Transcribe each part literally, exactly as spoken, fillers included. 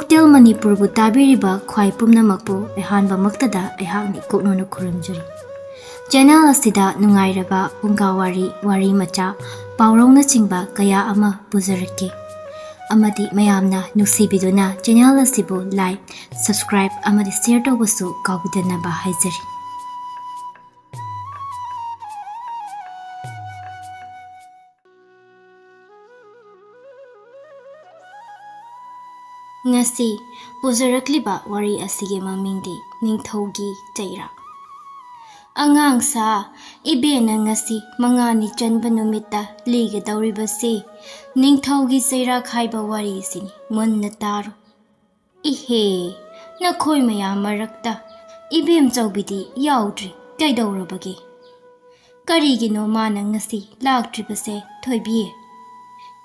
Hotel ꯃꯅꯤꯄꯨꯔꯕꯨ ꯇꯥꯕꯤꯔꯤꯕ ꯈ꯭ꯋꯥꯏ ꯄꯨꯝꯅꯃꯛꯄꯨ ꯑꯍꯥꯟꯕꯃꯛꯇꯗ ꯑꯩꯍꯥꯛꯅ ꯏꯀꯣꯛꯅꯅ ꯈꯨꯔꯨꯝꯖꯔꯤ꯫ ꯆꯦꯅꯦꯜ ꯑꯁꯤꯗ ꯅꯨꯡꯉꯥꯏꯔꯕ ꯐꯨꯡꯒꯥ ꯋꯥꯔꯤ, ꯋꯥꯔꯤ ꯃꯆꯥ, ꯄꯥꯎꯔꯧꯅꯆꯤꯡꯕ ꯀꯌꯥ ꯑꯃ ꯄꯨꯖꯔꯛꯀꯦ꯫ ꯑꯃꯗꯤ ꯃꯌꯥꯝꯅ ꯅꯨꯡꯁꯤꯕꯤꯗꯨꯅ ꯆꯦꯅꯦꯜ ꯑꯁꯤꯕꯨ like, subscribe ꯑꯃꯗꯤ share ꯇꯧꯕꯁꯨ ꯀꯥꯎꯕꯤꯗꯅꯕ ꯍꯥꯏꯖꯔꯤ꯫ ꯉꯁꯤ ꯄꯨꯖꯔꯛꯂꯤꯕ ꯋꯥꯔꯤ ꯑꯁꯤꯒꯤ ꯃꯃꯤꯡꯗꯤ ꯅꯤꯡꯊꯧꯒꯤ ꯆꯩꯔꯥꯛ꯫ ꯑꯉꯥꯡꯁꯥ, ꯏꯕꯦꯟꯅ ꯉꯁꯤ ꯃꯉꯥꯅꯤ ꯆꯟꯕ ꯅꯨꯃꯤꯠꯇ ꯂꯤꯒꯗꯧꯔꯤꯕꯁꯤ ꯅꯤꯡꯊꯧꯒꯤ ꯆꯩꯔꯥꯛ ꯍꯥꯏꯕ ꯋꯥꯔꯤꯁꯤꯅꯤ꯫ ꯃꯨꯟꯅ ꯇꯥꯔꯣ꯫ ꯏꯍꯦ, ꯅꯈꯣꯏ ꯃꯌꯥꯝ ꯃꯔꯛꯇ ꯏꯕꯦꯝꯆꯧꯕꯤꯗꯤ ꯌꯥꯎꯗ꯭ꯔꯤ, ꯀꯩꯗꯧꯔꯕꯒꯦ? ꯀꯔꯤꯒꯤꯅꯣ ꯃꯥꯅ ꯉꯁꯤ ꯂꯥꯛꯇ꯭ꯔꯤꯕꯁꯦ, ꯊꯣꯏꯕꯤ?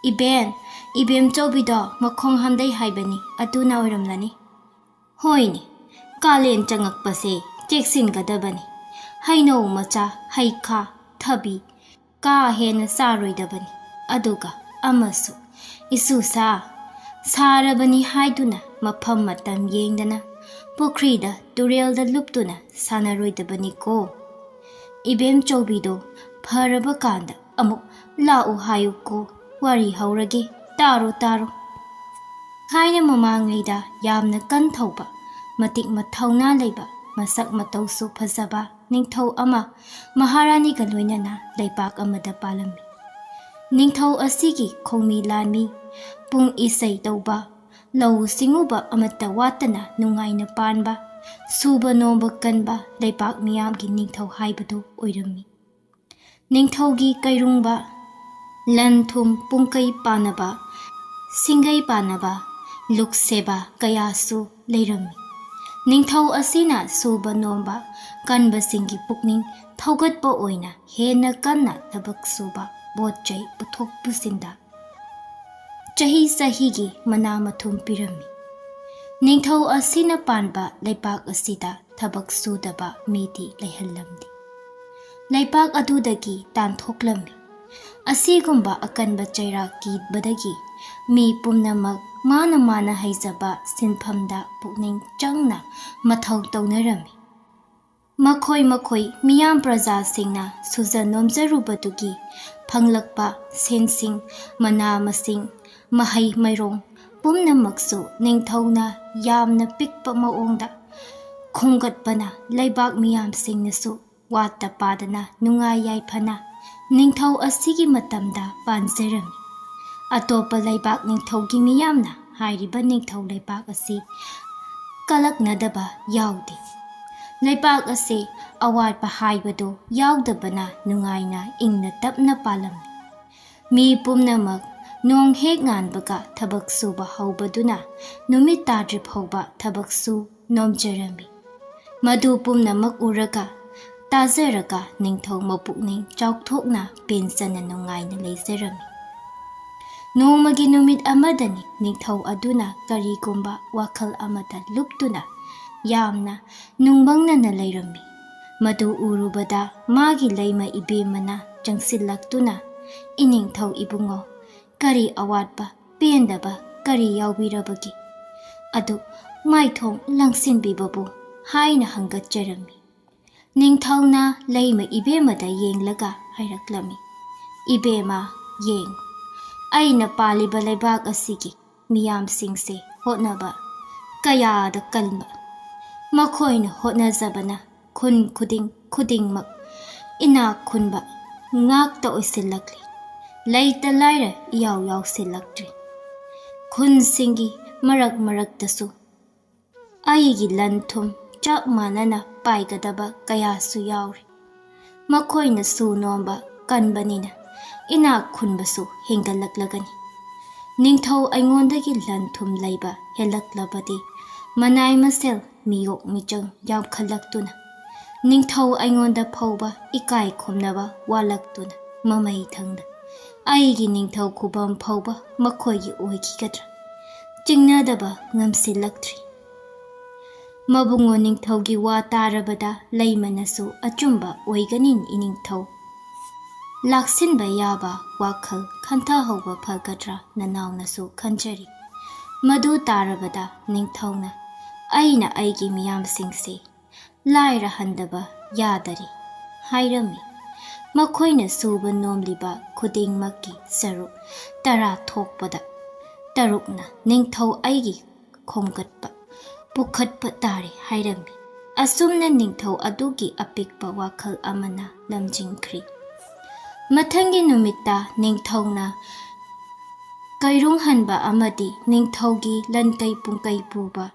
ꯏꯕꯦꯟ, ꯏꯕꯦꯝꯆꯧꯕꯤꯗꯣ ꯃꯈꯣꯡ ꯍꯥꯝꯗꯩ ꯍꯥꯏꯕꯅꯤ, ꯑꯗꯨꯅ ꯑꯣꯏꯔꯝꯂꯅꯤ꯫ ꯍꯣꯏꯅꯦ, ꯀꯥꯂꯦꯟ ꯆꯪꯉꯛꯄꯁꯦ ꯆꯦꯛꯁꯤꯟꯒꯗꯕꯅꯤ꯫ ꯍꯩꯅꯧ ꯃꯆꯥ, ꯍꯩꯈꯥ, ꯊꯕꯤ ꯀꯥ ꯍꯦꯟꯅ ꯆꯥꯔꯣꯏꯗꯕꯅꯤ꯫ ꯑꯗꯨꯒ ꯑꯃꯁꯨ, ꯏꯁꯨꯁꯥ, ꯁꯥꯔꯕꯅꯤ ꯍꯥꯏꯗꯨꯅ ꯃꯐꯝ ꯃꯇꯝ ꯌꯦꯡꯗꯅ ꯄꯨꯈ꯭ꯔꯤꯗ, ꯇꯨꯔꯦꯜꯗ ꯂꯨꯞꯇꯨꯅ ꯁꯥꯟꯅꯔꯣꯏꯗꯕꯅꯤꯀꯣ꯫ ꯏꯕꯦꯝꯆꯧꯕꯤꯗꯣ ꯐꯔꯕ ꯀꯥꯟꯗ ꯑꯃꯨꯛ ꯂꯥꯛꯎ ꯍꯥꯏꯌꯨꯀꯣ꯫ ꯋꯥꯔꯤ ꯍꯧꯔꯒꯦ, ꯇꯥꯔꯣ, ꯇꯥꯔꯣ꯫ ꯊꯥꯏꯅ ꯃꯃꯥꯡꯉꯩꯗ ꯌꯥꯝꯅ ꯀꯟ ꯊꯧꯕ, ꯃꯇꯤꯛ ꯃꯊꯧꯅꯥ ꯂꯩꯕ, ꯃꯁꯛ ꯃꯇꯧꯁꯨ ꯐꯖꯕ ꯅꯤꯡꯊꯧ ꯑꯃ ꯃꯍꯥꯔꯥꯅꯤꯒ ꯂꯣꯏꯅꯅ ꯂꯩꯄꯥꯛ ꯑꯃꯗ ꯄꯥꯜꯂꯝꯃꯤ꯫ ꯅꯤꯡꯊꯧ ꯑꯁꯤꯒꯤ ꯈꯣꯡꯃꯤ ꯂꯥꯟꯃꯤ, ꯄꯨꯡ ꯏꯁꯩ ꯇꯧꯕ, ꯂꯧꯎ ꯁꯤꯡꯎꯕ ꯑꯃꯠꯇ ꯋꯥꯠꯇꯅ ꯅꯨꯡꯉꯥꯏꯅ ꯄꯥꯟꯕ, ꯁꯨꯕ ꯅꯣꯝꯕ ꯀꯟꯕ ꯂꯩꯄꯥꯛ ꯃꯤꯌꯥꯝꯒꯤ ꯅꯤꯡꯊꯧ ꯍꯥꯏꯕꯗꯨ ꯑꯣꯏꯔꯝꯃꯤ꯫ ꯅꯤꯡꯊꯧꯒꯤ ꯀꯩꯔꯨꯡꯕ, ꯂꯟ ꯊꯨꯝ ꯄꯨꯡꯀꯩ ꯄꯥꯅꯕ, ꯁꯤꯡꯒꯩ ꯄꯥꯅꯕ, ꯂꯨꯛꯁꯦꯕ ꯀꯌꯥꯁꯨ ꯂꯩꯔꯝꯃꯤ꯫ ꯅꯤꯡꯊꯧ ꯑꯁꯤꯅ ꯁꯨꯕ ꯅꯣꯝꯕ ꯀꯟꯕꯁꯤꯡꯒꯤ ꯄꯨꯛꯅꯤꯡ ꯊꯧꯒꯠꯄ ꯑꯣꯏꯅ ꯍꯦꯟꯅ ꯀꯟꯅ ꯊꯕꯛ ꯁꯨꯕ, ꯄꯣꯠ ꯆꯩ ꯄꯨꯊꯣꯛ ꯄꯨꯁꯤꯟꯗ ꯆꯍꯤ ꯆꯍꯤꯒꯤ ꯃꯅꯥ ꯃꯊꯨꯝ ꯄꯤꯔꯝꯃꯤ꯫ ꯅꯤꯡꯊꯧ ꯑꯁꯤꯅ ꯄꯥꯟꯕ ꯂꯩꯄꯥꯛ ꯑꯁꯤꯗ ꯊꯕꯛ ꯁꯨꯗꯕ ꯃꯤꯗꯤ ꯂꯩꯍꯜꯂꯝꯗꯦ꯫ ꯂꯩꯄꯥꯛ ꯑꯗꯨꯗꯒꯤ ꯇꯥꯟꯊꯣꯛꯂꯝꯃꯤ꯫ ꯑꯁꯤꯒꯨꯝꯕ ꯑꯀꯟꯕ ꯆꯩꯔꯥꯛ ꯀꯤꯕꯗꯒꯤ ꯃꯤ ꯄꯨꯝꯅꯃꯛ ꯃꯥꯅ ꯃꯥꯅ ꯍꯩꯖꯕ ꯁꯤꯟꯐꯝꯗ ꯄꯨꯛꯅꯤꯡ ꯆꯪꯅ ꯃꯊꯧ ꯇꯧꯅꯔꯝꯃꯤ꯫ ꯃꯈꯣꯏ ꯃꯈꯣꯏ ꯃꯤꯌꯥꯝ ꯄ꯭ꯔꯖꯥꯁꯤꯡꯅ ꯁꯨꯖ ꯅꯣꯝꯖꯔꯨꯕꯗꯨꯒꯤ ꯐꯪꯂꯛꯄ ꯁꯦꯟꯁꯤꯡ, ꯃꯅꯥ ꯃꯁꯤꯡ, ꯃꯍꯩ ꯃꯔꯣꯡ ꯄꯨꯝꯅꯃꯛꯁꯨ ꯅꯤꯡꯊꯧꯅ ꯌꯥꯝꯅ ꯄꯤꯛꯄ ꯃꯑꯣꯡꯗ ꯈꯣꯝꯒꯠꯄꯅ ꯂꯩꯕꯥꯛ ꯃꯤꯌꯥꯝꯁꯤꯡꯅꯁꯨ ꯋꯥꯠꯇ ꯄꯥꯗꯅ ꯅꯨꯡꯉꯥꯏ ꯌꯥꯏꯐꯅ ꯅꯤꯡꯊꯧ ꯑꯁꯤꯒꯤ ꯃꯇꯝꯗ ꯄꯥꯟꯖꯔꯝꯃꯤ꯫ ꯑꯇꯣꯞꯄ ꯂꯩꯕꯥꯛ ꯅꯤꯡꯊꯧꯒꯤ ꯃꯤꯌꯥꯝꯅ ꯍꯥꯏꯔꯤꯕ ꯅꯤꯡꯊꯧ ꯂꯩꯕꯥꯛ ꯑꯁꯤ ꯀꯂꯛꯅꯗꯕ ꯌꯥꯎꯗꯦ꯫ ꯂꯩꯕꯥꯛ ꯑꯁꯤ ꯑꯋꯥꯠꯄ ꯍꯥꯏꯕꯗꯨ ꯌꯥꯎꯗꯕꯅ ꯅꯨꯡꯉꯥꯏꯅ ꯏꯪꯅ ꯇꯞꯅ ꯄꯥꯜꯂꯝꯃꯤ꯫ ꯃꯤ ꯄꯨꯝꯅꯃꯛ ꯅꯣꯡ ꯍꯦꯛ ꯉꯥꯟꯕꯒ ꯊꯕꯛ ꯁꯨꯕ ꯍꯧꯕꯗꯨꯅ ꯅꯨꯃꯤꯠ ꯇꯥꯗ꯭ꯔꯤ ꯐꯥꯎꯕ ꯊꯕꯛ ꯁꯨ ꯅꯣꯝꯖꯔꯝꯃꯤ꯫ ꯃꯗꯨ ꯄꯨꯝꯅꯃꯛ ꯎꯔꯒ ꯇꯥꯖꯔꯒ ꯅꯤꯡꯊꯧ ꯃꯄꯨꯛꯅꯤꯡ ꯆꯥꯎꯊꯣꯛꯅ ꯄꯦꯟꯖꯅ ꯅꯨꯡꯉꯥꯏꯅ ꯂꯩꯖꯔꯝꯃꯤ꯫ ꯅꯣꯡꯃꯒꯤ ꯅꯨꯃꯤꯠ ꯑꯃꯗꯅꯤ ꯅꯤꯡꯊꯧ ꯑꯗꯨꯅ ꯀꯔꯤꯒꯨꯝꯕ ꯋꯥꯈꯜ ꯑꯃꯗ ꯂꯨꯞꯇꯨꯅ ꯌꯥꯝꯅ ꯅꯨꯡꯕꯪꯅꯅ ꯂꯩꯔꯝꯃꯤ꯫ ꯃꯗꯨ ꯎꯔꯨꯕꯗ ꯃꯥꯒꯤ ꯂꯩꯃ ꯏꯕꯦꯝꯃꯅ ꯆꯪꯁꯤꯜꯂꯛꯇꯨꯅ, "ꯏꯅꯤꯡꯊꯧ ꯏꯕꯨꯡꯉꯣ, ꯀꯔꯤ ꯑꯋꯥꯠꯄ, ꯄꯦꯟꯗꯕ ꯀꯔꯤ ꯌꯥꯎꯕꯤꯔꯕꯒꯦ? ꯑꯗꯨ ꯃꯥꯏꯊꯣꯡ ꯂꯪꯁꯤꯟꯕꯤꯕꯕꯨ?" ꯍꯥꯏꯅ ꯍꯪꯒꯠꯆꯔꯝꯃꯤ꯫ ꯅꯤꯡꯊꯧꯅ ꯂꯩꯃ ꯏꯕꯦꯝꯃꯗ ꯌꯦꯡꯂꯒ ꯍꯥꯏꯔꯛꯂꯝꯃꯤ, "ꯏꯕꯦꯝꯃ, ꯌꯦꯡ, ꯑꯩꯅ ꯄꯥꯜꯂꯤꯕ ꯂꯩꯕꯥꯛ ꯑꯁꯤꯒꯤ ꯃꯤꯌꯥꯝꯁꯤꯡꯁꯦ ꯍꯣꯠꯅꯕ ꯀꯌꯥꯗ ꯀꯟꯕ꯫ ꯃꯈꯣꯏꯅ ꯍꯣꯠꯅꯖꯕꯅ ꯈꯨꯟ ꯈꯨꯗꯤꯡ ꯈꯨꯗꯤꯡꯃꯛ ꯏꯅꯥꯛ ꯈꯨꯟꯕ ꯉꯥꯛꯇ ꯑꯣꯏꯁꯤꯜꯂꯛꯂꯤ꯫ ꯂꯩꯇ ꯂꯥꯏꯔ ꯏꯌꯥꯎ ꯌꯥꯎꯁꯤꯜꯂꯛꯇ꯭ꯔꯤ꯫ ꯈꯨꯟꯁꯤꯡꯒꯤ ꯃꯔꯛ ꯃꯔꯛꯇꯁꯨ ꯑꯩꯒꯤ ꯂꯟ ꯊꯨꯝ ꯆꯞ ꯃꯥꯟꯅꯅ ꯄꯥꯏꯒꯗꯕ ꯀꯌꯥꯁꯨ ꯌꯥꯎꯔꯤ꯫ ꯃꯈꯣꯏꯅ ꯁꯨ ꯅꯣꯝꯕ ꯀꯟꯕꯅꯤꯅ ꯏꯅꯥꯛ ꯈꯨꯟꯕꯁꯨ ꯍꯦꯟꯒꯠꯂꯛꯂꯒꯅꯤ꯫ ꯅꯤꯡꯊꯧ ꯑꯩꯉꯣꯟꯗꯒꯤ ꯂꯟ ꯊꯨꯝ ꯂꯩꯕ ꯍꯦꯜꯂꯛꯂꯕꯗꯤ ꯃꯅꯥꯏ ꯃꯁꯦꯜ ꯃꯤꯌꯣꯛ ꯃꯤꯆꯪ ꯌꯥꯝꯈꯠꯂꯛꯇꯨꯅ ꯅꯤꯡꯊꯧ ꯑꯩꯉꯣꯟꯗ ꯐꯥꯎꯕ ꯏꯀꯥꯏ ꯈꯨꯝꯅꯕ ꯋꯥꯠꯂꯛꯇꯨꯅ ꯃꯃꯩ ꯊꯪꯗ ꯑꯩꯒꯤ ꯅꯤꯡꯊꯧ ꯈꯨꯕꯝ ꯐꯥꯎꯕ ꯃꯈꯣꯏꯒꯤ ꯑꯣꯏꯈꯤꯒꯗ꯭ꯔꯥ ꯆꯤꯡꯅꯗꯕ ꯉꯝꯁꯤꯜꯂꯛꯇ꯭ꯔꯤ꯫ ꯃꯕꯨꯡꯉꯣ ꯅꯤꯡꯊꯧꯒꯤ ꯋꯥ ꯇꯥꯔꯕꯗ ꯂꯩꯃꯅꯁꯨ ꯑꯆꯨꯝꯕ ꯑꯣꯏꯒꯅꯤ ꯏꯅꯤꯡꯊꯧ꯫ ꯂꯥꯛꯁꯤꯟꯕ ꯌꯥꯕ ꯋꯥꯈꯜ ꯈꯟꯊꯍꯧꯕ ꯐꯒꯗ꯭ꯔꯥ ꯅꯅꯥꯎꯅꯁꯨ ꯈꯟꯖꯔꯤ꯫ ꯃꯗꯨ ꯇꯥꯔꯕꯗ ꯅꯤꯡꯊꯧꯅ "ꯑꯩꯅ ꯑꯩꯒꯤ ꯃꯤꯌꯥꯝꯁꯤꯡꯁꯦ ꯂꯥꯏꯔꯍꯟꯗꯕ ꯌꯥꯗꯔꯤ" ꯍꯥꯏꯔꯝꯃꯤ꯫ ꯃꯈꯣꯏꯅ ꯁꯨꯕ ꯅꯣꯝꯂꯤꯕ ꯈꯨꯗꯤꯡꯃꯛꯀꯤ ꯁꯔꯨꯛ ꯇꯔꯥ ꯊꯣꯛꯄꯗ ꯇꯔꯨꯛꯅ ꯅꯤꯡꯊꯧ ꯑꯩꯒꯤ ꯈꯣꯝꯒꯠꯄ ꯄꯨꯈꯠꯄ ꯇꯥꯔꯦ ꯍꯥꯏꯔꯝꯃꯤ꯫ ꯑꯁꯨꯝꯅ ꯅꯤꯡꯊꯧ ꯑꯗꯨꯒꯤ ꯑꯄꯤꯛꯄ ꯋꯥꯈꯜ ꯑꯃꯅ ꯂꯝꯖꯤꯡꯈ꯭ꯔꯤ꯫ ꯃꯊꯪꯒꯤ ꯅꯨꯃꯤꯠꯇ ꯅꯤꯡꯊꯧꯅ ꯀꯩꯔꯨꯡꯍꯟꯕ ꯑꯃꯗꯤ ꯅꯤꯡꯊꯧꯒꯤ ꯂꯟꯀꯩ ꯄꯨꯡꯀꯩ ꯄꯨꯕ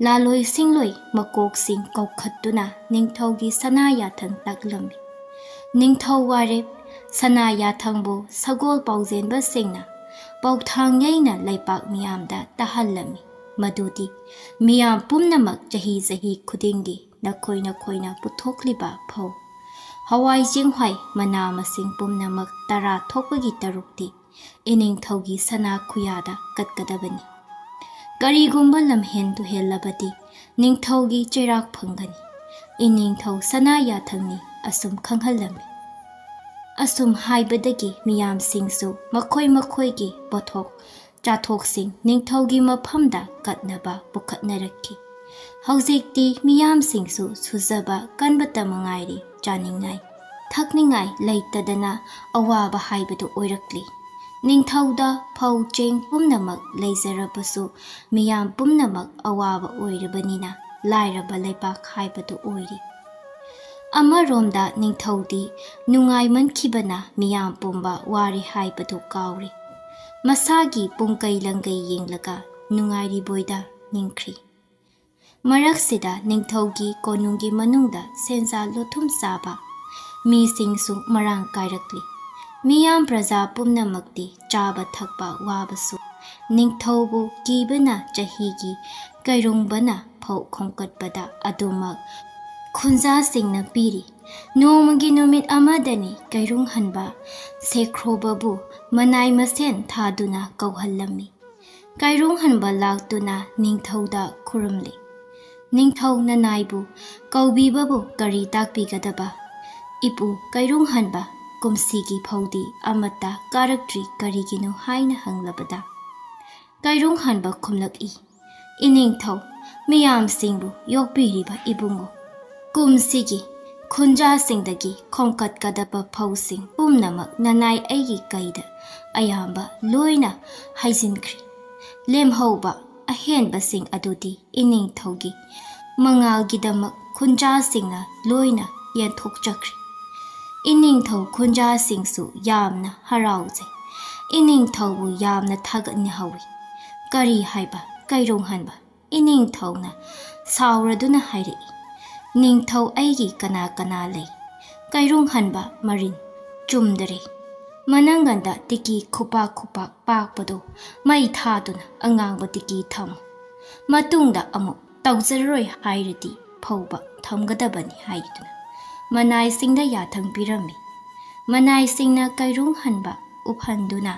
ꯂꯥꯂꯣꯏ ꯁꯤꯡꯂꯣꯏ ꯃꯀꯣꯛꯁꯤꯡ ꯀꯧꯈꯠꯇꯨꯅ ꯅꯤꯡꯊꯧꯒꯤ ꯁꯅꯥ ꯌꯥꯊꯪ ꯇꯥꯛꯂꯝꯃꯤ꯫ ꯅꯤꯡꯊꯧ ꯋꯥꯔꯦꯞ ꯁꯅꯥ ꯌꯥꯊꯪꯕꯨ ꯁꯒꯣꯜ ꯄꯥꯎꯖꯦꯟꯕꯁꯤꯡꯅ ꯄꯧꯊꯥꯡ ꯌꯩꯅ ꯂꯩꯄꯥꯛ ꯃꯤꯌꯥꯝꯗ ꯇꯥꯍꯜꯂꯝꯃꯤ꯫ ꯃꯗꯨꯗꯤ ꯃꯤꯌꯥꯝ ꯄꯨꯝꯅꯃꯛ ꯆꯍꯤ ꯆꯍꯤ ꯈꯨꯗꯤꯡꯒꯤ ꯅꯈꯣꯏ ꯅꯈꯣꯏꯅ ꯄꯨꯊꯣꯛꯂꯤꯕ ꯐꯧ, ꯍꯋꯥꯏ ꯆꯦꯡꯋꯥꯏ, ꯃꯅꯥ ꯃꯁꯤꯡ ꯄꯨꯝꯅꯃꯛ ꯇꯔꯥ ꯊꯣꯛꯄꯒꯤ ꯇꯔꯨꯛꯇꯤ ꯏꯅꯤꯡꯊꯧꯒꯤ ꯁꯅꯥ ꯈꯨꯌꯥꯗ ꯀꯠꯀꯗꯕꯅꯤ꯫ ꯀꯔꯤꯒꯨꯝꯕ ꯂꯝꯍꯦꯟ ꯇꯨꯍꯦꯜꯂꯕꯗꯤ ꯅꯤꯡꯊꯧꯒꯤ ꯆꯩꯔꯥꯛ ꯐꯪꯒꯅꯤ꯫ ꯏꯅꯤꯡꯊꯧ ꯁꯅꯥ ꯌꯥꯊꯪꯅꯤ ꯑꯁꯨꯝ ꯈꯪꯍꯜꯂꯝꯃꯤ꯫ ꯑꯁꯨꯝ ꯍꯥꯏꯕꯗꯒꯤ ꯃꯤꯌꯥꯝꯁꯤꯡꯁꯨ ꯃꯈꯣꯏ ꯃꯈꯣꯏꯒꯤ ꯄꯣꯠꯊꯣꯛ ꯆꯥꯊꯣꯛꯁꯤꯡ ꯅꯤꯡꯊꯧꯒꯤ ꯃꯐꯝꯗ ꯀꯠꯅꯕ ꯄꯨꯈꯠꯅꯔꯛꯈꯤ꯫ ꯍꯧꯖꯤꯛꯇꯤ ꯃꯤꯌꯥꯝꯁꯤꯡꯁꯨ ꯁꯨꯖꯕ ꯀꯟꯕꯇ ꯃꯉꯥꯏꯔꯦ, ꯆꯥꯅꯤꯡꯉꯥꯏ ꯊꯛꯅꯤꯡꯉꯥꯏ ꯂꯩꯇꯗꯅ ꯑꯋꯥꯕ ꯍꯥꯏꯕꯗꯨ ꯑꯣꯏꯔꯛꯂꯤ꯫ ꯅꯤꯡꯊꯧꯗ ꯐꯧ ꯆꯦꯡ ꯄꯨꯝꯅꯃꯛ ꯂꯩꯖꯔꯕꯁꯨ ꯃꯤꯌꯥꯝ ꯄꯨꯝꯅꯃꯛ ꯑꯋꯥꯕ ꯑꯣꯏꯔꯕꯅꯤꯅ ꯂꯥꯏꯔꯕ ꯂꯩꯕꯥꯛ ꯍꯥꯏꯕꯗꯨ ꯑꯣꯏꯔꯤ꯫ ꯑꯃꯔꯣꯝꯗ ꯅꯤꯡꯊꯧꯗꯤ ꯅꯨꯡꯉꯥꯏꯃꯟꯈꯤꯕꯅ ꯃꯤꯌꯥꯝ ꯄꯨꯝꯕ ꯋꯥꯔꯦ ꯍꯥꯏꯕꯗꯨ ꯀꯥꯎꯔꯦ꯫ ꯃꯁꯥꯒꯤ ꯄꯨꯡꯀꯩ ꯂꯪꯀꯩ ꯌꯦꯡꯂꯒ ꯅꯨꯡꯉꯥꯏꯔꯤꯕꯣꯏꯗ ꯅꯤꯡꯈ꯭ꯔꯤ꯫ ꯃꯔꯛꯁꯤꯗ ꯅꯤꯡꯊꯧꯒꯤ ꯀꯣꯅꯨꯡꯒꯤ ꯃꯅꯨꯡꯗ ꯁꯦꯟꯖꯥ ꯂꯨꯊꯨꯝ ꯆꯥꯕ ꯃꯤꯁꯤꯡꯁꯨ ꯃꯔꯥꯡ ꯀꯥꯏꯔꯛꯂꯤ꯫ ꯃꯤꯌꯥꯝ ꯄ꯭ꯔꯖꯥ ꯄꯨꯝꯅꯃꯛꯇꯤ ꯆꯥꯕ ꯊꯛꯄ ꯋꯥꯕꯁꯨ ꯅꯤꯡꯊꯧꯕꯨ ꯀꯤꯕꯅ ꯆꯍꯤꯒꯤ ꯀꯩꯔꯨꯡꯕꯅ ꯐꯧ ꯈꯣꯝꯀꯠꯄꯗ ꯑꯗꯨꯃꯛ ꯈꯨꯟꯖꯥꯁꯤꯡꯅ ꯄꯤꯔꯤ꯫ ꯅꯣꯡꯃꯒꯤ ꯅꯨꯃꯤꯠ ꯑꯃꯗꯅꯤ ꯀꯩꯔꯨꯡꯍꯟꯕ ꯁꯦꯈ꯭ꯔꯣꯕꯕꯨ ꯃꯅꯥꯏ ꯃꯁꯦꯟ ꯊꯥꯗꯨꯅ ꯀꯧꯍꯜꯂꯝꯃꯤ꯫ ꯀꯩꯔꯨꯡꯍꯟꯕ ꯂꯥꯛꯇꯨꯅ ꯅꯤꯡꯊꯧꯗ ꯈꯨꯔꯨꯝꯂꯤ꯫ "ꯅꯤꯡꯊꯧ ꯅꯅꯥꯏꯕꯨ ꯀꯧꯕꯤꯕꯕꯨ ꯀꯔꯤ ꯇꯥꯛꯄꯤꯒꯗꯕ? ꯏꯄꯨ ꯀꯩꯔꯨꯡꯍꯟꯕ ꯀꯨꯝꯁꯤꯒꯤ ꯐꯧꯗꯤ ꯑꯃꯠꯇ ꯀꯥꯔꯛꯇ꯭ꯔꯤ, ꯀꯔꯤꯒꯤꯅꯣ?" ꯍꯥꯏꯅ ꯍꯪꯂꯕꯗ, ꯀꯩꯔꯨꯡꯍꯟꯕ ꯈꯨꯝꯂꯛꯏ, "ꯏꯅꯤꯡꯊꯧ, ꯃꯤꯌꯥꯝꯁꯤꯡꯕꯨ ꯌꯣꯛꯄꯤꯔꯤꯕ ꯏꯕꯨꯡꯉꯣ, ꯀꯨꯝꯁꯤꯒꯤ ꯈꯨꯟꯖꯥꯁꯤꯡꯗꯒꯤ ꯈꯣꯝꯀꯠꯀꯗꯕ ꯐꯧꯁꯤꯡ ꯄꯨꯝꯅꯃꯛ ꯅꯅꯥꯏ ꯑꯩꯒꯤ ꯀꯩꯗ ꯑꯌꯥꯝꯕ ꯂꯣꯏꯅ ꯍꯩꯖꯤꯟꯈ꯭ꯔꯦ꯫ ꯂꯦꯝꯍꯧꯕ ꯑꯍꯦꯟꯕꯁꯤꯡ ꯑꯗꯨꯗꯤ ꯏꯅꯤꯡꯊꯧꯒꯤ ꯃꯉꯥꯜꯒꯤꯗꯃꯛ ꯈꯨꯟꯖꯥꯁꯤꯡꯅ ꯂꯣꯏꯅ ꯌꯦꯟꯊꯣꯛꯆꯈ꯭ꯔꯦ꯫ ꯏꯅꯤꯡꯊꯧ ꯈꯨꯟꯖꯥꯁꯤꯡꯁꯨ ꯌꯥꯝꯅ ꯍꯔꯥꯎꯖꯩ꯫ ꯏꯅꯤꯡꯊꯧꯕꯨ ꯌꯥꯝꯅ ꯊꯥꯒꯠꯅꯍꯧꯏ꯫ ꯀꯔꯤ ꯍꯥꯏꯕ, ꯀꯩꯔꯨꯡꯍꯟꯕ?" ꯏꯅꯤꯡꯊꯧꯅ ꯁꯥꯎꯔꯗꯨꯅ ꯍꯥꯏꯔꯛꯏ, "ꯅꯤꯡꯊꯧ ꯑꯩꯒꯤ ꯀꯅꯥ ꯀꯅꯥ ꯂꯩ?" ꯀꯩꯔꯨꯡꯍꯟꯕ ꯃꯔꯤꯟ ꯆꯨꯝꯗꯔꯦ꯫ ꯃꯅꯪꯒꯟꯗ ꯇꯤꯀꯤ ꯈꯨꯄꯥꯛ ꯈꯨꯄꯥꯛ ꯄꯥꯛꯄꯗꯨ ꯃꯩ ꯊꯥꯗꯨꯅ ꯑꯉꯥꯡꯕ ꯇꯤꯀꯤ ꯊꯝꯃꯨ꯫ ꯃꯇꯨꯡꯗ ꯑꯃꯨꯛ ꯇꯧꯖꯔꯔꯣꯏ ꯍꯥꯏꯔꯗꯤ ꯐꯧꯕ ꯊꯝꯒꯗꯕꯅꯤ ꯍꯥꯏꯗꯨꯅ ꯃꯅꯥꯏꯁꯤꯡꯗ ꯌꯥꯊꯪ ꯄꯤꯔꯝꯃꯤ꯫ ꯃꯅꯥꯏꯁꯤꯡꯅ ꯀꯩꯔꯨꯡꯍꯟꯕ ꯎꯞꯍꯟꯗꯨꯅ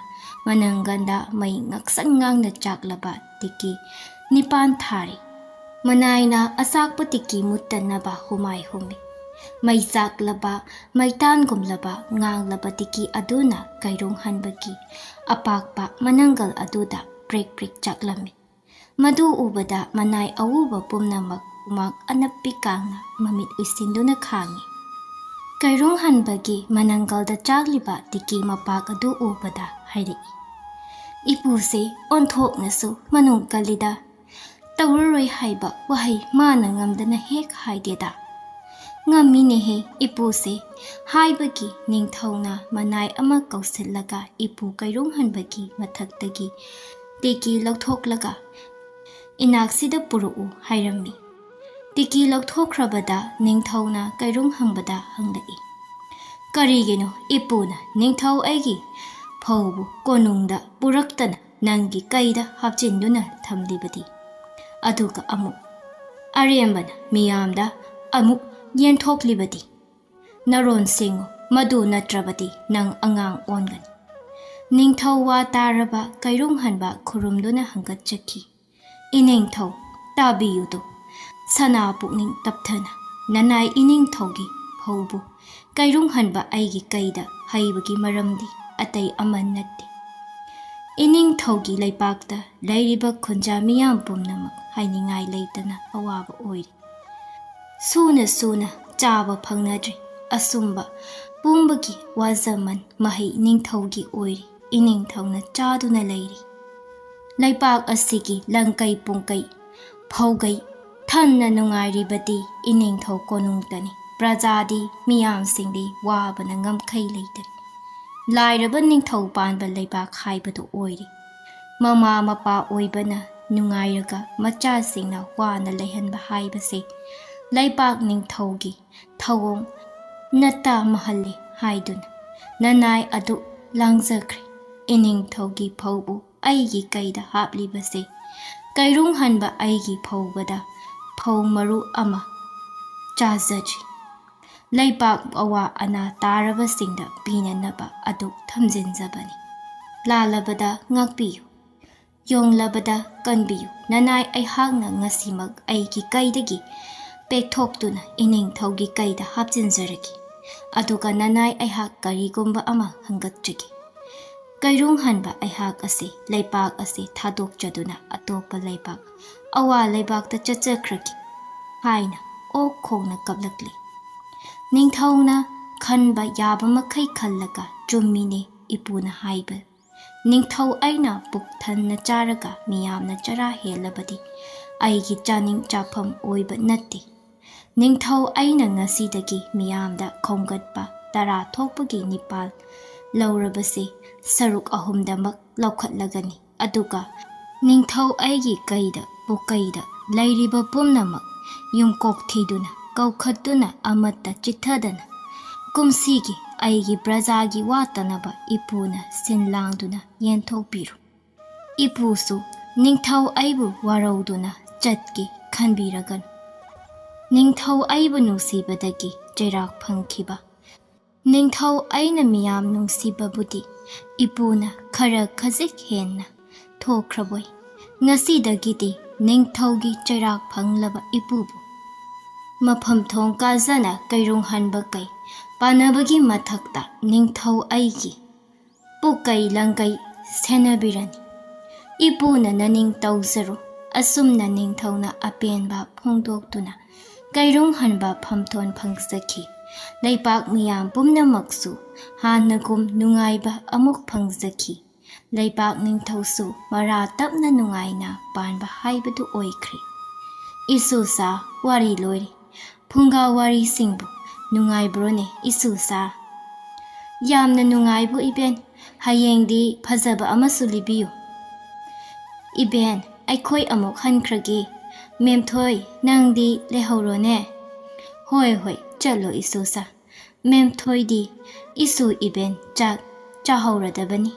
ꯃꯅꯪꯒꯟꯗ ꯃꯩ ꯉꯥꯡꯁꯪ ꯉꯥꯡꯅ ꯆꯥꯛꯂꯕ ꯇꯤꯀꯤ ꯅꯤꯄꯥꯟ ꯊꯥꯔꯤ꯫ ꯃꯅꯥꯏꯅ ꯑꯆꯥꯛꯄ ꯇꯤꯀꯤ ꯃꯨꯠꯇꯅꯕ ꯍꯨꯃꯥꯏ ꯍꯨꯝꯃꯤ꯫ ꯃꯩ ꯆꯥꯛꯂꯕ, ꯃꯩꯇꯥꯟꯒꯨꯝꯂꯕ ꯉꯥꯡꯂꯕ ꯇꯤꯀꯤ ꯑꯗꯨꯅ ꯀꯩꯔꯨꯡꯍꯟꯕꯒꯤ ꯑꯄꯥꯛꯄ ꯃꯅꯪꯒꯜ ꯑꯗꯨꯗ ꯄ꯭ꯔꯤꯛ ꯄ꯭ꯔꯤꯛ ꯆꯥꯛꯂꯝꯃꯤ꯫ ꯃꯗꯨ ꯎꯕꯗ ꯃꯅꯥꯏ ꯑꯎꯕ ꯄꯨꯝꯅꯃꯛ ꯍꯨꯃꯥꯡ ꯑꯅꯞꯄꯤ ꯀꯥꯡꯅ ꯃꯃꯤꯠ ꯎꯏꯁꯤꯟꯗꯨꯅ ꯈꯥꯡꯉꯤ꯫ ꯀꯩꯔꯨꯡꯍꯟꯕꯒꯤ ꯃꯅꯪꯒꯜꯗ ꯆꯥꯛꯂꯤꯕ ꯇꯤꯀꯤ ꯃꯄꯥꯛ ꯑꯗꯨ ꯎꯕꯗ ꯍꯥꯏꯔꯛꯏ, "ꯏꯄꯨꯁꯦ ꯑꯣꯟꯊꯣꯛꯅꯁꯨ ꯃꯅꯨꯡ ꯀꯜꯂꯤꯗ꯫ ꯇꯧꯔꯔꯣꯏ ꯍꯥꯏꯕ ꯋꯥꯍꯩ ꯃꯥꯅ ꯉꯝꯗꯅ ꯍꯦꯛ ꯍꯥꯏꯗꯦꯗ꯫" "ꯉꯝꯃꯤꯅꯦꯍꯦ ꯏꯄꯨꯁꯦ" ꯍꯥꯏꯕꯒꯤ ꯅꯤꯡꯊꯧꯅ ꯃꯅꯥꯏ ꯑꯃ ꯀꯧꯁꯤꯜꯂꯒ ꯏꯄꯨ ꯀꯩꯔꯨꯡꯍꯟꯕꯒꯤ ꯃꯊꯛꯇꯒꯤ ꯇꯤꯀꯤ ꯂꯧꯊꯣꯛꯂꯒ "ꯏꯅꯥꯛꯁꯤꯗ ꯄꯨꯔꯛꯎ" ꯍꯥꯏꯔꯝꯃꯤ꯫ ꯇꯤꯀꯤ ꯂꯧꯊꯣꯛꯈ꯭ꯔꯕꯗ ꯅꯤꯡꯊꯧꯅ ꯀꯩꯔꯨꯡꯍꯟꯕꯗ ꯍꯪꯂꯛꯏ, "ꯀꯔꯤꯒꯤꯅꯣ ꯏꯄꯨꯅ ꯅꯤꯡꯊꯧ ꯑꯩꯒꯤ ꯐꯧꯕꯨ ꯀꯣꯅꯨꯡꯗ ꯄꯨꯔꯛꯇꯅ ꯅꯪꯒꯤ ꯀꯩꯗ ꯍꯥꯞꯆꯤꯟꯗꯨꯅ ꯊꯝꯂꯤꯕꯗꯤ? ꯑꯗꯨꯒ ꯑꯃꯨꯛ ꯑꯔꯦꯝꯕꯅ ꯃꯤꯌꯥꯝꯗ ꯑꯃꯨꯛ ꯌꯦꯟꯊꯣꯛꯂꯤꯕꯗꯤ? ꯅꯔꯣꯟ ꯁꯦꯡꯉꯨ, ꯃꯗꯨ ꯅꯠꯇ꯭ꯔꯕꯗꯤ ꯅꯪ ꯑꯉꯥꯡ ꯑꯣꯟꯒꯅꯤ꯫" ꯅꯤꯡꯊꯧ ꯋꯥ ꯇꯥꯔꯕ ꯀꯩꯔꯨꯡꯍꯟꯕ ꯈꯨꯔꯨꯝꯗꯨꯅ ꯍꯪꯒꯠꯆꯈꯤ, "ꯏꯅꯤꯡꯊꯧ, ꯇꯥꯕꯤꯌꯨꯗꯣ, ꯁꯅꯥ ꯄꯨꯛꯅꯤꯡ ꯇꯞꯊꯅ ꯅꯅꯥꯏ ꯏꯅꯤꯡꯊꯧꯒꯤ ꯐꯧꯕꯨ ꯀꯩꯔꯨꯡꯍꯟꯕ ꯑꯩꯒꯤ ꯀꯩꯗ ꯍꯩꯕꯒꯤ ꯃꯔꯝꯗꯤ ꯑꯇꯩ ꯑꯃ ꯅꯠꯇꯦ꯫ ꯏꯅꯤꯡꯊꯧꯒꯤ ꯂꯩꯄꯥꯛꯇ ꯂꯩꯔꯤꯕ ꯈꯨꯟꯖꯥ ꯃꯤꯌꯥꯝ ꯄꯨꯝꯅꯃꯛ ꯍꯥꯏꯅꯤꯡꯉꯥꯏ ꯂꯩꯇꯅ ꯑꯋꯥꯕ ꯑꯣꯏꯔꯤ꯫ ꯁꯨꯅ ꯁꯨꯅ ꯆꯥꯕ ꯐꯪꯅꯗ꯭ꯔꯦ꯫ ꯑꯁꯨꯝꯕ ꯄꯨꯝꯕꯒꯤ ꯋꯥꯖꯃꯟ ꯃꯍꯩ ꯅꯤꯡꯊꯧꯒꯤ ꯑꯣꯏꯔꯤ꯫ ꯏꯅꯤꯡꯊꯧꯅ ꯆꯥꯗꯨꯅ ꯂꯩꯔꯤ꯫ ꯂꯩꯄꯥꯛ ꯑꯁꯤꯒꯤ ꯂꯪꯀꯩ ꯄꯨꯡꯀꯩ ꯐꯧꯒꯩ ꯊꯟꯅ ꯅꯨꯡꯉꯥꯏꯔꯤꯕꯗꯤ ꯏꯅꯤꯡꯊꯧ ꯀꯣꯅꯨꯡꯇꯅꯤ꯫ ꯄ꯭ꯔꯖꯥꯗꯤ ꯃꯤꯌꯥꯝꯁꯤꯡꯗꯤ ꯋꯥꯕꯅ ꯉꯝꯈꯩ ꯂꯩꯇ꯭ꯔꯦ꯫ ꯂꯥꯏꯔꯕ ꯅꯤꯡꯊꯧ ꯄꯥꯟꯕ ꯂꯩꯕꯥꯛ ꯍꯥꯏꯕꯗꯨ ꯑꯣꯏꯔꯤ꯫ ꯃꯃꯥ ꯃꯄꯥ ꯑꯣꯏꯕꯅ ꯅꯨꯡꯉꯥꯏꯔꯒ ꯃꯆꯥꯁꯤꯡꯅ ꯋꯥꯅ ꯂꯩꯍꯟꯕ ꯍꯥꯏꯕꯁꯦ ꯂꯩꯕꯥꯛ ꯅꯤꯡꯊꯧꯒꯤ ꯊꯧꯑꯣꯡ ꯅꯠꯇ ꯃꯍꯜꯂꯤ ꯍꯥꯏꯗꯨꯅ ꯅꯅꯥꯏ ꯑꯗꯨ ꯂꯥꯡꯖꯈ꯭ꯔꯦ꯫ ꯏꯅꯤꯡꯊꯧꯒꯤ ꯐꯧꯕꯨ ꯑꯩꯒꯤ ꯀꯩꯗ ꯍꯥꯞꯂꯤꯕꯁꯦ ꯀꯩꯔꯨꯡ ꯍꯟꯕ ꯑꯩꯒꯤ ꯐꯧꯕꯗ ꯐꯧ ꯃꯔꯨ ꯑꯃ ꯆꯥꯖꯗ꯭ꯔꯤ꯫ ꯂꯩꯕꯥꯛ ꯑꯋꯥ ꯑꯅꯥ ꯇꯥꯔꯕꯁꯤꯡꯗ ꯄꯤꯅꯅꯕ ꯑꯗꯨ ꯊꯝꯖꯤꯟꯖꯕꯅꯤ꯫ ꯂꯥꯜꯂꯕꯗ ꯉꯥꯛꯄꯤꯌꯨ, ꯌꯣꯡꯂꯕꯗ ꯀꯟꯕꯤꯌꯨ꯫ ꯅꯅꯥꯏ ꯑꯩꯍꯥꯛꯅ ꯉꯁꯤꯃꯛ ꯑꯩꯒꯤ ꯀꯩꯗꯒꯤ ꯄꯦꯛꯊꯣꯛꯇꯨꯅ ꯏꯅꯤꯡꯊꯧꯒꯤ ꯀꯩꯗ ꯍꯥꯞꯆꯤꯟꯖꯔꯒꯦ꯫ ꯑꯗꯨꯒ ꯅꯅꯥꯏ ꯑꯩꯍꯥꯛ ꯀꯔꯤꯒꯨꯝꯕ ꯑꯃ ꯍꯪꯒꯠꯆꯒꯦ꯫ ꯀꯩꯔꯨꯡ ꯍꯟꯕ ꯑꯩꯍꯥꯛ ꯑꯁꯤ ꯂꯩꯄꯥꯛ ꯑꯁꯤ ꯊꯥꯗꯣꯛꯆꯗꯨꯅ ꯑꯇꯣꯞꯄ ꯂꯩꯕꯥꯛ, ꯑꯋꯥ ꯂꯩꯕꯥꯛꯇ ꯆꯠꯆꯈ꯭ꯔꯒꯦ ꯍꯥꯏꯅ ꯑꯣꯛ ꯈꯣꯡꯅ ꯀꯞꯂꯛꯂꯤ꯫ ꯅꯤꯡꯊꯧꯅ ꯈꯟꯕ ꯌꯥꯕ ꯃꯈꯩ ꯈꯜꯂꯒ ꯆꯨꯝꯃꯤꯅꯦ ꯏꯄꯨꯅ ꯍꯥꯏꯕ꯫ ꯅꯤꯡꯊꯧ ꯑꯩꯅ ꯄꯨꯛ ꯊꯟꯅ ꯆꯥꯔꯒ ꯃꯤꯌꯥꯝꯅ ꯆꯔꯥ ꯍꯦꯜꯂꯕꯗꯤ ꯑꯩꯒꯤ ꯆꯥꯅꯤꯡ ꯆꯥꯐꯝ ꯑꯣꯏꯕ ꯅꯠꯇꯦ꯫ ꯅꯤꯡꯊꯧ ꯑꯩꯅ ꯉꯁꯤꯗꯒꯤ ꯃꯤꯌꯥꯝꯗ ꯈꯣꯝꯒꯠꯄ ꯇꯔꯥ ꯊꯣꯛꯄꯒꯤ ꯅꯤꯄꯥꯜ ꯂꯧꯔꯕꯁꯦ ꯁꯔꯨꯛ ꯑꯍꯨꯝꯗꯃꯛ ꯂꯧꯈꯠꯂꯒꯅꯤ꯫ ꯑꯗꯨꯒ ꯅꯤꯡꯊꯧ ꯑꯩꯒꯤ ꯀꯩꯗ ꯄꯨꯀꯩꯗ ꯂꯩꯔꯤꯕ ꯄꯨꯝꯅꯃꯛ ꯌꯨꯝꯀꯣꯛ ꯊꯤꯗꯨꯅ ꯀꯧꯈꯠꯇꯨꯅ ꯑꯃꯠꯇ ꯆꯤꯠꯊꯗꯅ ꯀꯨꯝꯁꯤꯒꯤ ꯑꯩꯒꯤ ꯄ꯭ꯔꯖꯥꯒꯤ ꯋꯥꯠꯇꯅꯕ ꯏꯄꯨꯅ ꯁꯤꯟ ꯂꯥꯡꯗꯨꯅ ꯌꯦꯟꯊꯣꯛꯄꯤꯔꯨ꯫ ꯏꯄꯨꯁꯨ ꯅꯤꯡꯊꯧ ꯑꯩꯕꯨ ꯋꯥꯔꯧꯗꯨꯅ ꯆꯠꯀꯦ ꯈꯟꯕꯤꯔꯒꯅꯨ꯫ ꯅꯤꯡꯊꯧ ꯑꯩꯕꯨ ꯅꯨꯡꯁꯤꯕꯗꯒꯤ ꯆꯩꯔꯥꯛ ꯐꯪꯈꯤꯕ꯫ ꯅꯤꯡꯊꯧ ꯑꯩꯅ ꯃꯤꯌꯥꯝ ꯅꯨꯡꯁꯤꯕꯕꯨꯗꯤ ꯏꯄꯨꯅ ꯈꯔ ꯈꯖꯤꯛ ꯍꯦꯟꯅ ꯊꯣꯛꯈ꯭ꯔꯕꯣꯏ꯫ ꯉꯁꯤꯗꯒꯤꯗꯤ ꯅꯤꯡꯊꯧꯒꯤ ꯆꯩꯔꯥꯛ ꯐꯪꯂꯕ ꯏꯄꯨꯕꯨ ꯃꯐꯝ ꯊꯣꯡ ꯀꯥꯖꯅ ꯀꯩꯔꯨꯡ ꯍꯟꯕ ꯀꯩ ꯄꯥꯟꯅꯕꯒꯤ ꯃꯊꯛꯇ ꯅꯤꯡꯊꯧ ꯑꯩꯒꯤ ꯄꯨꯛꯀꯩ ꯂꯪꯒꯩ ꯁꯦꯟꯅꯕꯤꯔꯅꯤ꯫ ꯏꯄꯨꯅ ꯅꯅꯤꯡ ꯇꯧꯖꯔꯣ꯫ ꯑꯁꯨꯝꯅ ꯅꯤꯡꯊꯧꯅ ꯑꯄꯦꯟꯕ ꯐꯣꯡꯗꯣꯛꯇꯨꯅ ꯀꯩꯔꯨꯡ ꯍꯟꯕ ꯐꯝꯊꯣꯟ ꯐꯪꯖꯈꯤ꯫ ꯂꯩꯄꯥꯛ ꯃꯤꯌꯥꯝ ꯄꯨꯝꯅꯃꯛꯁꯨ ꯍꯥꯟꯅꯒꯨꯝ ꯅꯨꯡꯉꯥꯏꯕ ꯑꯃꯨꯛ ꯐꯪꯖꯈꯤ꯫ ꯂꯩꯄꯥꯛ ꯅꯤꯡꯊꯧꯁꯨ ꯃꯔꯥ ꯇꯞꯅ ꯅꯨꯡꯉꯥꯏꯅ ꯄꯥꯟꯕ ꯍꯥꯏꯕꯗꯨ ꯑꯣꯏꯈ꯭ꯔꯦ꯫ ꯏꯁꯨꯁꯥ, ꯋꯥꯔꯤ ꯂꯣꯏꯔꯦ꯫ ꯐꯨꯡꯒꯥ ꯋꯥꯔꯤꯁꯤꯡꯕꯨ ꯅꯨꯡꯉꯥꯏꯕ꯭ꯔꯣꯅꯦ ꯏꯁꯨꯁꯥ? ꯌꯥꯝꯅ ꯅꯨꯡꯉꯥꯏꯕꯨ ꯏꯕꯦꯟ꯫ ꯍꯌꯦꯡꯗꯤ ꯐꯖꯕ ꯑꯃꯁꯨ ꯂꯤꯕꯤꯌꯨ꯫ ꯏꯕꯦꯟ, ꯑꯩꯈꯣꯏ ꯑꯃꯨꯛ ꯍꯟꯈ꯭ꯔꯒꯦ꯫ ꯃꯦꯝꯊꯣꯏ, ꯅꯪꯗꯤ ꯂꯩꯍꯧꯔꯣꯅꯦ꯫ ꯍꯣꯏ ꯍꯣꯏ, ꯆꯠꯂꯣ ꯏꯁꯨꯁꯥ꯫ ꯃꯦꯝꯊꯣꯏꯗꯤ ꯏꯁꯨ ꯏꯕꯦꯟ ꯆꯥꯛ ꯆꯥꯍꯧꯔꯗꯕꯅꯤ꯫